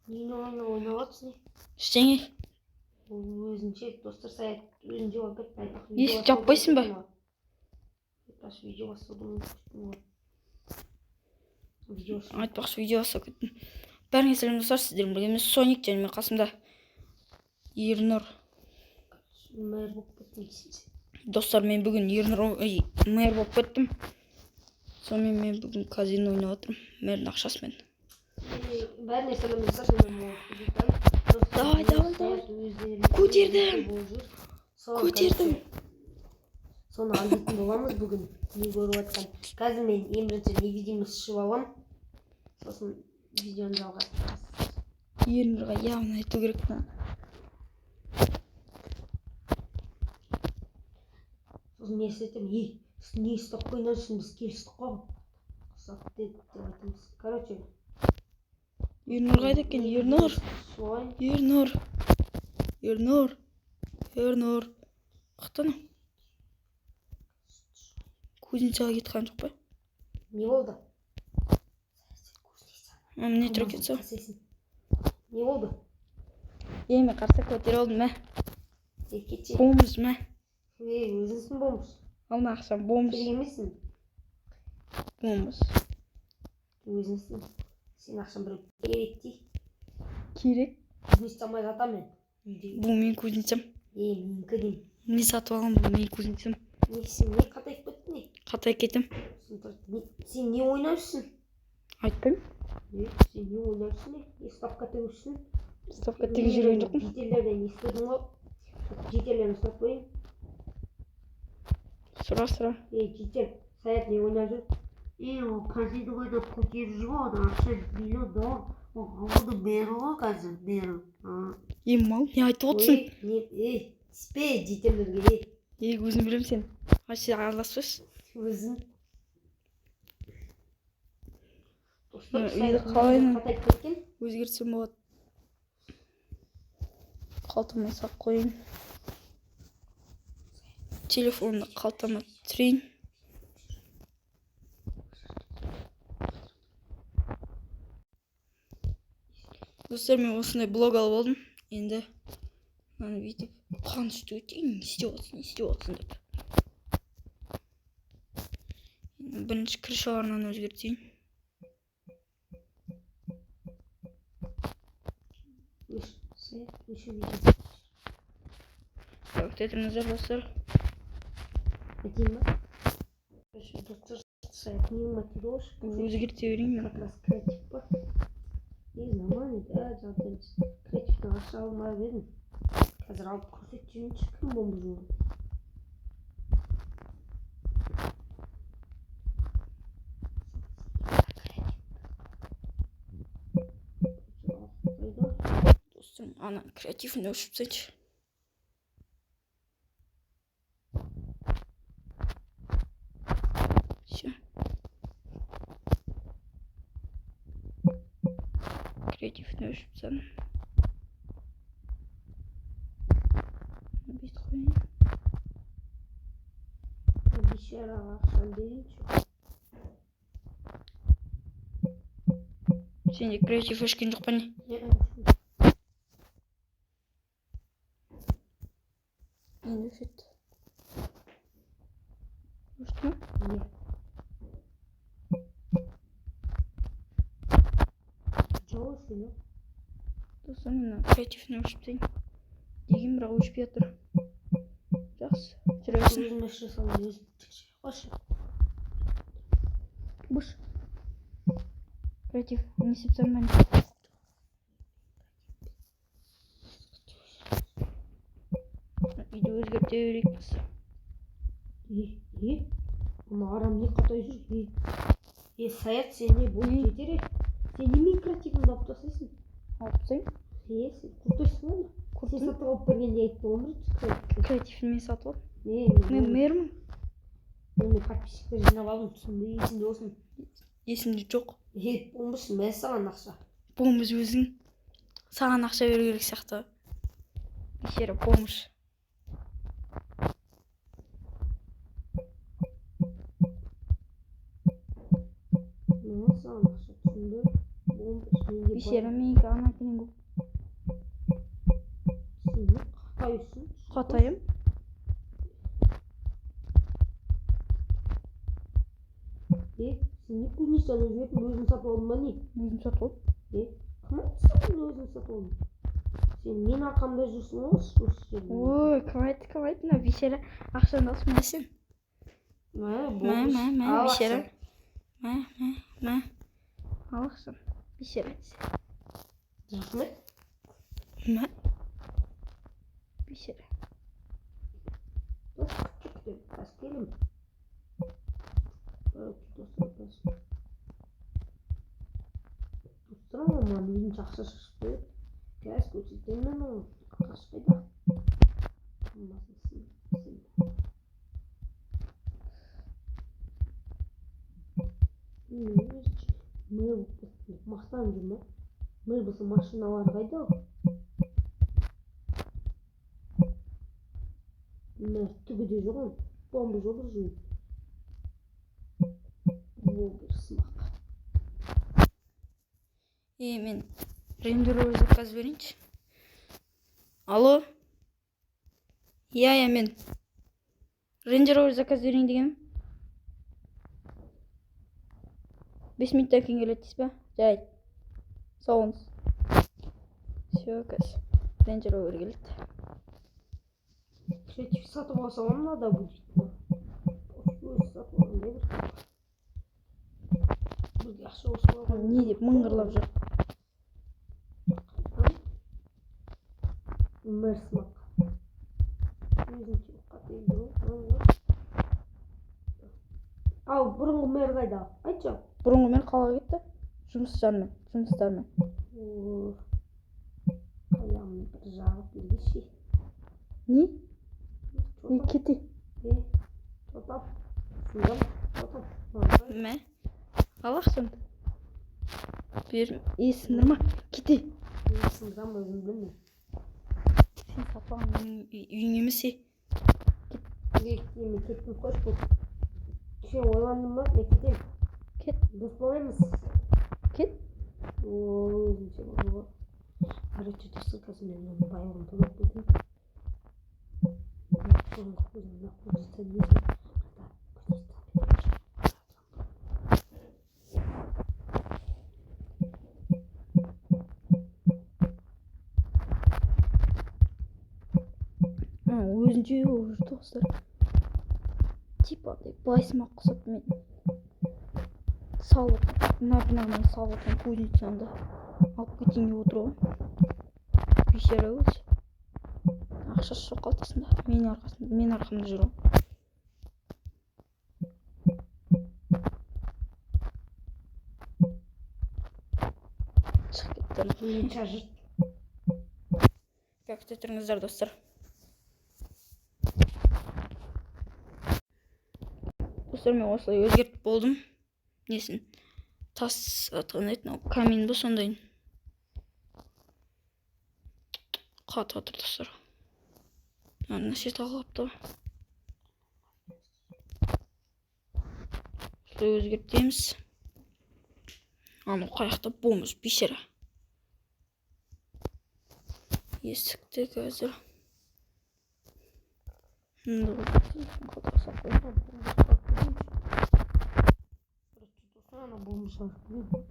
Нені ойнап жатырсың? Ештеңе. Өзінше, достар, Саят өзінше болып кетті. Айтпақшы, Есік жаппайсың ба? Айтпақшы, видео бастауды ұмытып кеттім ғой. Видео Айтпақшы, видео бастап кеттім. Бәріңе сәлем, достар, сіздермен бірге мен, Соник, және мен қасымда Ернұр. Мэр болып кеттім десеңші. Достар, мен бүгін Ернұр, ей, мэр болып кеттім. Сонымен мен бүгін казино ойнап жатырмын мэрдің ақшасымен. Бәріне сәлем, достар, мен Давай, давай, давай. Көтердім. Көтердім. Соны аңдитын боламыз бүгін. Не көріп жатқан. Қазір мен ең бірінші невидимость ішіп аламын. Сосын видеоны жалғастырамыз. Ернұрға явно айту керек мына. Сосын мен айтамын, ей, не ұстап қойнайсың, біз келістік қой. Ұқсап деді деп айтамыз. Короче, Ернұр қайда екен? Ернұр. Солай. Ернұр. Ернұр. Ернұр. Қаяқта анау? Кузницаға кетіп қалған жоқ па? Не болды? А, міне тұр екен сол. Не болды? Е, мен қарсы көтеріп алдым, мә. Ей, кетші. Бомж, мә. Ей, өзіңсің бомж. Ал мына ақшам, бомж. Керек емессің. Бомж. Өзіңсің. Сен ақшаң біреу керек дей. Керек. Кузница алмай жатамын мен. Үйде. Бұл менің кузницам. Ей, менікі деймін. Не сатып алған, бұл менің кузницам. Не, сен не қатайып кеттің не? Қатайып кетем. Сен сен не ойнайсың? Айтпаймын. Не, сен не ойнайсың не? Не ставка тігіп? Ставка тігіп жүрген жоқпын. Жительдерден естідің ғой. Жительдерден сұрап көрейін. Сұра, сұра. Ей, житель, Саят не ойнап жүр? Ей, ол казино ойнап көтеріп жүр ғой, оның ақша миллион доллар. Ол оның мэрі ғой қазір, мэрі. Е, мал, не айтып отырсың? Ой, не, ей, тиіспе жительдерге, ей. Е, өзім білемін сен. Вообще араласпашы. Өзің. Достар, Мына Саят үйді қалай қатайып кеткен. Өзгертсем болады. Қалтама салып қояйын. Телефонды қалтама түсірейін. Достар, мен осындай блог алып алдым. Енді мынаны бүйтіп қуанышты өтейін, не істеп отырсың, не істеп отырсың деп. Енді бірінші крышаларынан өзгертейін. Өш, Саят, өшір видео. Так, күте тұрыңыздар, достар. Айтайын ба? Короче, достар, Саят не матерёшь. Өзгерте берейін мен. Как раз креатив па. Негізі нормальный да, жалпы креативтен ақша алмай едім. Қазір алып көрсетіп жіберейінші, кім бомба жуған. Достар, ана креативін өшіріп тастайыншы. Всё. Креативін өшіріп тастадым. Бүйтіп қояйын. Бейшараға ақшаны берейінші. Сенде креатив өшкен жоқ па, не? Не, Енді өшеді. Өшті ма? не. Жоқ, өшкен жоқ. Достар, мен мына креативін өшіріп тастайын деген, бірақ өшпей жатыр. Жақсы, жүре берсін. Өзім өшіре салдым, өзім тікші. Қойшы. Бұш. Креатив не істеп тастадым мен? Үйді өзгерте берейік біз. Е, е, мына арам не қатай жүр? Е, е, Саят, сен не болып кетер, е? Сен немен креативіңді алып тастайсың? Алып тастайын. Е, сен крутойсың ғой. Сен Крутым. сатып алып бергенде айтты ғой бірінші креативті. Креативін мен сатып алдым. Не, Мен мэрмін. Мен подписчиктер жинап алдым, түсінбей, есіңде болсын. Есімде жоқ. Е, бомбысың, мә саған ақша. Бомж өзің. Саған ақша беру керек сияқты. Бейшара бомж. Мә саған ақша, түсінді. Бомж менде. Бейшара, менікі анакінен көп. Сен не қатайсың? Қатайым. Е, сен не кузницаны өзгертіп өзің сатып алдың ба, не? Өзім сатып алдым. Е, кім айтты саған өзің сатып алдың? Сен мен арқамда жүрсің ғой осы жерде. Ой, кім айтты, кім айтты? Мына бейшара ақшаны алсын, мә сен. Мә, Мә, бомж. мә, мә, Ал бейшара. ақша. Мә, мә, мә. Ал ақшаны. Бейшара. Рахмет. Мә. Бейшара. Дос, күтіп қазір келемін. Короче, достар, қазір. Достар, маған өзінше ақша шашып қояды. Қазір көрсетемін мен оған. Ағаш қайда? Болмасын, сен. Мен өзінше мэр болып кеттім деп мақтанып жүр ма? Мэр болса, машиналары қайда ол? Мэр түгі де жоқ оның. Бомба жоқ бұл жерде. Бомба сымақ. Е, мен Range Rover заказ берейінші. Алло. Иә, иә, мен Range Rover заказ берейін дегенім. 5 минуттан кейін келеді дейсіз ба? Жарайды. Сау болыңыз. Все, қазір Range Rover келеді. Креатив сатып ала саламын, надо будет. Өзі сатып алғандай бір. Бізге ақша қосып алған. Не деп мыңғырлап жүр? Мэр сымақ. Өзінше қатайып жүр ғой. Ал бұрынғы мэр қайда? Айтшы. Бұрынғы мэр қалаға кетті. Жұмыстармен, жұмыстармен. О, аяғымды бір жарып бергеші. Не? Не, кете. Е, тоқтап. Сындам, тоқтап. Мә. Ал ақшаңды. Бер, е, сындырма. Кете. Сындырам, өзім білемін. Сен сатып алған менің үйің емес, е. Е, мен кеттім, қош бол. Кішкене ойландым ба, мен кетемін. Кет. Дос болмаймыз. Кет. О, өзінше болды ғой. Короче, достар, қазір мен оның байлығын төлеп кетемін. Бұрынғы мына кузница несі? Кузница. А, өзінше үй болып жүр, достар. Типа андай байсымақ құсап мен салып отырмын. Мына бинаны салып отырмын, кузницаны да алып кетейін деп отыр ғой. Бейшара өзі. Ақшасы жоқ қалтасында. Менің арқасында, менің арқамда жүр ғой. Шығып кетті ана. Мен шажырт. Так, күте тұрыңыздар, достар. Достар, мен осылай өзгертіп болдым. Несін? Тас аты қандай еді мынау? Камин ба сондай? Қатып жатыр, достар. Мына нәрсе тағылыпты ғой. Осылай өзгертеміз. Анау қаяқта бомж, бейшара. Есікті қазір. Мында қалтаға салып қояйын. Ана бомж.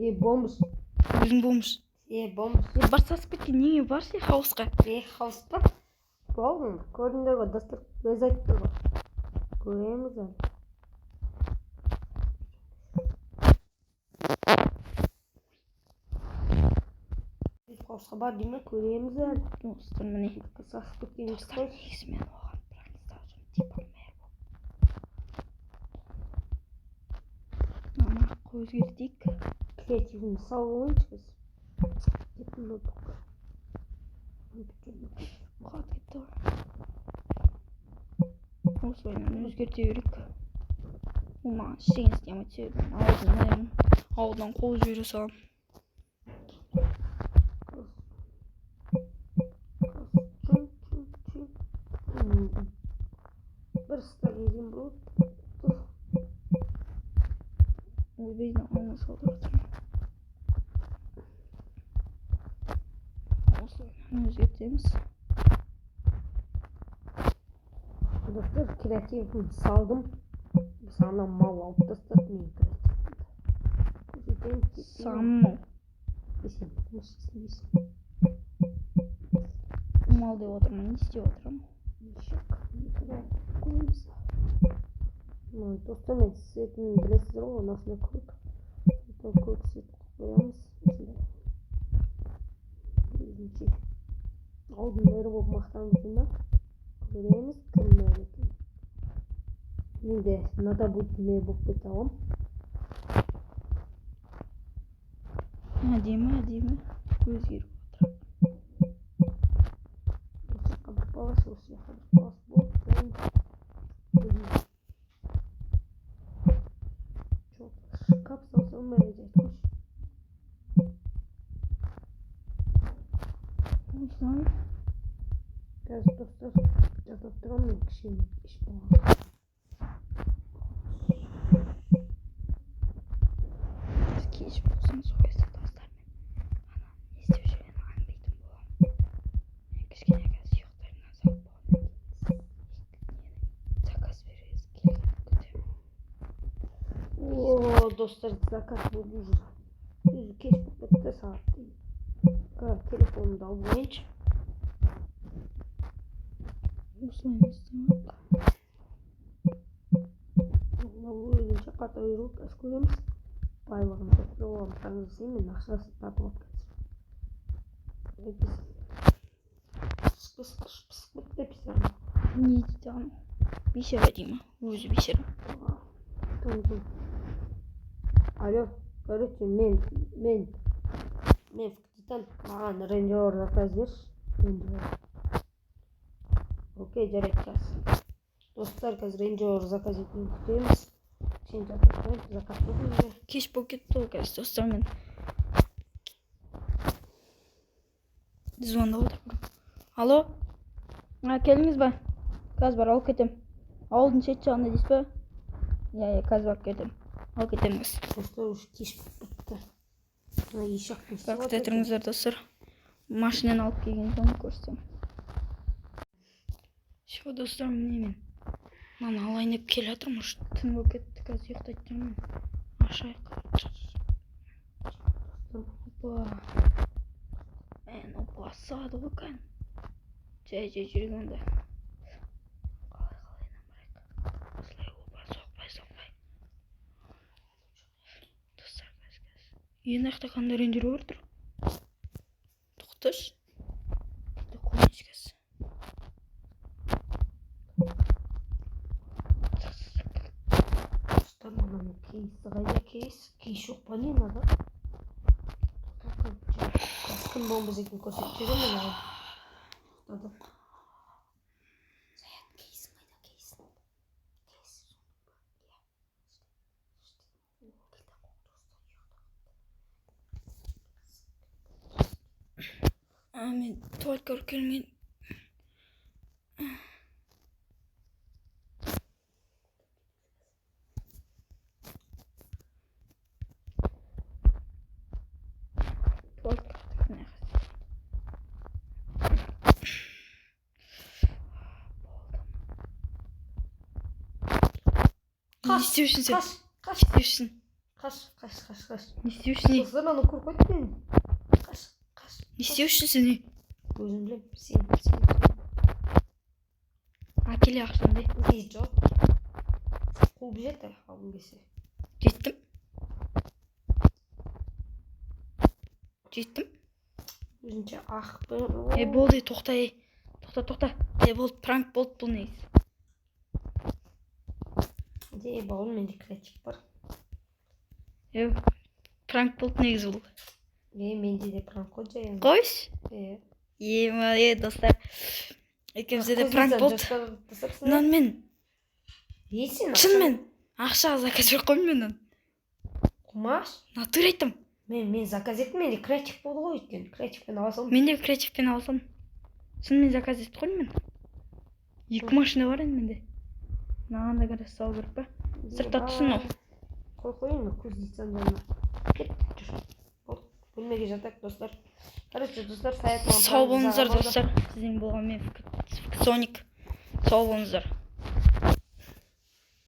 Е, бомж. Өзің бомж. Е, бомж. Е, бар, сасып кеткен неге бар сен хаусқа? Е, хаус па? Болды, көрдіңдер ғой, достар, өзі айтты ғой. Көреміз әлі. Хаусқа бар деймін, көреміз әлі. Достар, міне. Сасып кеткен Достар, қой. негізі мен оған пранк ұстап жүрмін, типа мэр болып. Мынаны өзгертейік. Креативін салып алайыншы біз. Кеттім ноутбукқа. Қатып кетті ғой. Осылайынан өзгерте берейік. Ол маған ештеңе істей алмайды, себебі мен ауылдан, ауылдан қуып жібере саламын. Бір столезин болып. Ойбай, мына салдырып жатырмын. Осылай өзгертеміз. Достар, креативін салдым. Біз ана мал алып тастады менің креативімді. Көрсетейін, кетейін. Саған мал. Сен есіңдейсің. Мал деп отырмын, не істеп отырмын? Ешек, екі қоямыз. Мына достар, мен цветін білесіздер ғой, осындай көк. Сондықтан көк цвет қоямыз. Осындай. Өзінше. Ауылдың мэрі болып мақтанып жүр ма? Көреміз, кім мэр екенін. Мен де надо будет мэр болып кете аламын. Әдемі, әдемі өзгеріп отыр. Осы жаққа бір палас, осы жаққа бір палас болды. Блин. Жоқ, шкаф салсам ба еді, айтқойшы. Осылай. Қазір, достар, жасап тұрамын мен, кішкене іш болған. Біз кеш болсын, сол кезде достармен ана не істеп жүргенін аңдитын боламын. Мен кішкене қазір ұйықтаймын, салып болғаннан кейін нені заказ береміз, келгенін күтемін. О, достар, заказ болды уже. Өзі кеш болып кетті сағат. Қазір телефонымды алып алайыншы. Осылай істеймін. Мынау өзінше қата беру, қазір көреміз. Байлығын достар, оған пранк жасаймын, мен ақшасын тартып алып қазір. Пыс пыс кетті писарым. Не дейді анау? Бейшара дей ма? Өзі бейшара. Тың. Алло, короче, мен Титан, маған Range Rover заказ берші. Range Rover. Окей, жарайды қазір. Достар, қазір Range Rover заказ етуін күтеміз. Кішкене жатып қояйық, заказ болды уже. Кеш болып кетті ғой қазір, достармен звондап отыр біреу. Алло, а, келдіңіз ба? Қазір бар, алып кетемін. Ауылдың шет жағында дейсіз ба? Иә, иә, қазір барып кетемін, алып кетемін қазір. Достар, уже кеш болып кетті. Мына ешек не істеп Күте жатыр екен? тұрыңыздар, достар, машинаны алып келген соң көрсетемін. Все, достар, міне, мен мынаны алайын деп келе жатырмын, уже түн болып кетті, қазір ұйықтайтын тұрмын. Ашайық. Опа, мынау басады ғой кәдімгі. Жай жай жүрген онда. Қалай, қалай барайық? Осылай, опа, соқпай, соқпай. Достар, қазір, қазір. Енді жақта қандай Рейндж Ровер тұр? Тоқташы, қояйыншы қазір. Достар, мынаның кейсі қайда, кейс? Кейс жоқ па, не мынада? Қазір кім бомба екенін көрсетіп жіберемін мен оған. Тоқтады. Саят, кейсің қайда, кейсің? Кейс. Иә. А, мен туалетке барып келмейін. Туалетке бардық, мына жаққа. Не Қаш, істеп жүрсің сен? Қаш, қаш, Не істеп жүрсің? қаш, қаш, қаш, қаш. Не істеп жүрсің? Достар, ана көріп қойды мені. Қаш, қаш. Не істеп жүрсің сен? Не? Өзім білемін, сен. Әкеле ақшаңды. Ей, жоқ. Қуып жетті алғым келсе. Жеттім. Жеттім. Өзінше ақ. Е, болды, тоқта, ей. Тоқта, тоқта. Е, болды, пранк болды бұл негізі. Де, бауырым, менде креатив бар. Е, пранк болды негізі бұл. Е, менде де пранк қой жай. Қойшы. Е. Е, е, достар. Екеумізде де пранк болды. Мынаны Мынаны мен Е, сен шынымен ақшаға заказ беріп қойдым мен оны. Қумаш. Натуре айттым. Мен заказ еттім, менде креатив болды ғой өйткені. Креативпен ала салдым. Мен де креативпен ала салдым. Шынымен заказ етіп қойдым мен. Екі машина бар енді менде. Мынаған да гараж салу керек па? Сыртта тұрсын ол. Қой, қой, енді кузницаның жанына. Кет, жүр. Болды. Бөлмеге жатайық, достар. Короче, достар, Саят Сау болыңыздар, достар. Сізбен болған мен, Соник. Сау болыңыздар.